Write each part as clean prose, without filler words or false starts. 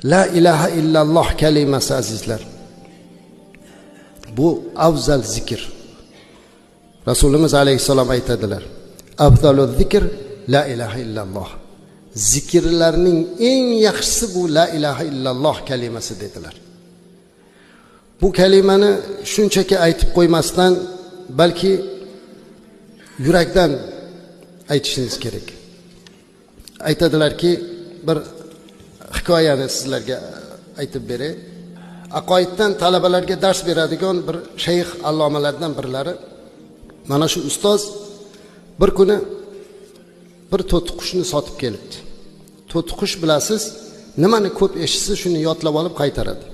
La ilaha illalloh kalimasi azizlar, bu afzal zikr. Rasulimiz alayhissalom aytadilar: afzalu zikr la ilaha illalloh. Zikrlarning eng yaxshisi bu la ilaha illalloh kalimasi dedilar. Bu kalimani shunchaki aytib qo'ymasdan, balki yurakdan aytishingiz kerak. Aytadilarki, bir hikoyani sizlarga aytib beray. Aqoiddan talabalarga dars beradigan bir shayx allomalardan birlari, mana shu ustoz bir kuni bir to'tiqushni sotib kelibdi. To'tiqush bilasiz, nimani ko'p eshitsa shuni yodlab olib qaytaradi.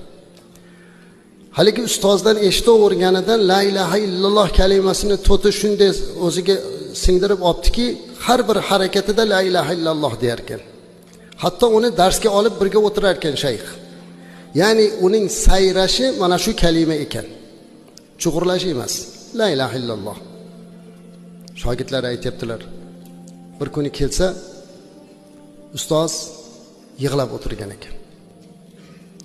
Haligi ustozdan eshitaverganidan la ilaha illalloh kalimasini to'ti shunday o'ziga singdirib olibdiki, har bir harakatida la ilaha illalloh deyar ekan. Hatto uni darsga olib birga o'tirar ekan shayx. Ya'ni uning sayrashi mana shu kalima ekan. Chug'urlashi emas. La ilaha illalloh. Shogirdlar aytayaptilar. Bir kuni kelsa, ustoz yig'lab o'tirgan ekan.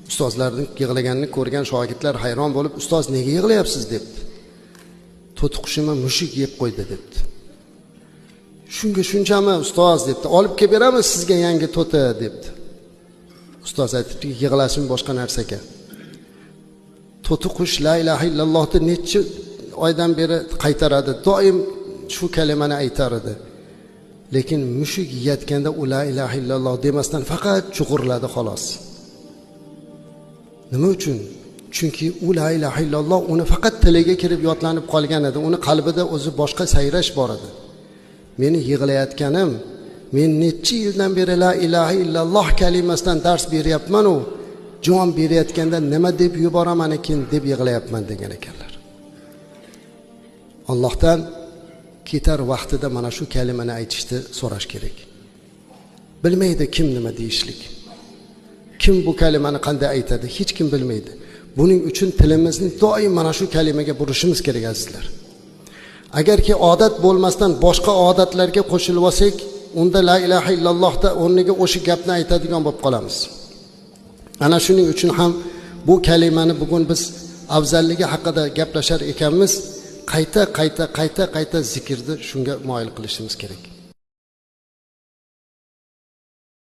Ustozlarning yig'laganini ko'rgan shogirdlar hayron bo'lib, ustoz nega yig'layapsiz debdi. To'tiqushimni mushuk yeb qo'ydi debdi. Shunga shunchami ustoz debdi. Olib kelib beramiz sizga yangi to'ti debdi. Ustoz aytibdiki, yig'lashim boshqa narsaga. To'tiqush la ilaha illallohni necha oydan beri qaytaradi, doim shu kalimani aytar edi. Lekin mushuk yeyotganda u la ilaha illalloh demasdan faqat chug'urladi xolos. Nima uchun? Chunki u la ilaha illalloh uni faqat tiliga kirib yodlanib qolgan edi. Uni qalbida o'zi boshqa sayrash bor edi. Meni yig'layotganim, men necha yildan beri la ilaha illalloh kalimasidan dars beryapman u, jon berayotganda nima deb yuboraman ekan deb yig'layapman degan ekanlar. Allohdan ketar vaqtida mana shu kalimani aytishni so'rash kerak. Bilmaydi kim nima deyishlik. Kim bu kalimani qanday aytadi, hech kim bilmaydi. Buning uchun tilimizni doim mana shu kalimaga burishimiz kerak azizlar. Agarki odat bo'lmasdan boshqa odatlarga qo'shilib olsak, unda la ilaha illallohda o'rniga o'sha gapni aytadigan bo'lib qolamiz. Ana shuning uchun ham bu kalimani bugun biz afzalligi haqida gaplashar ekanmiz, qayta qayta qayta qayta zikrni shunga moyil qilishimiz kerak.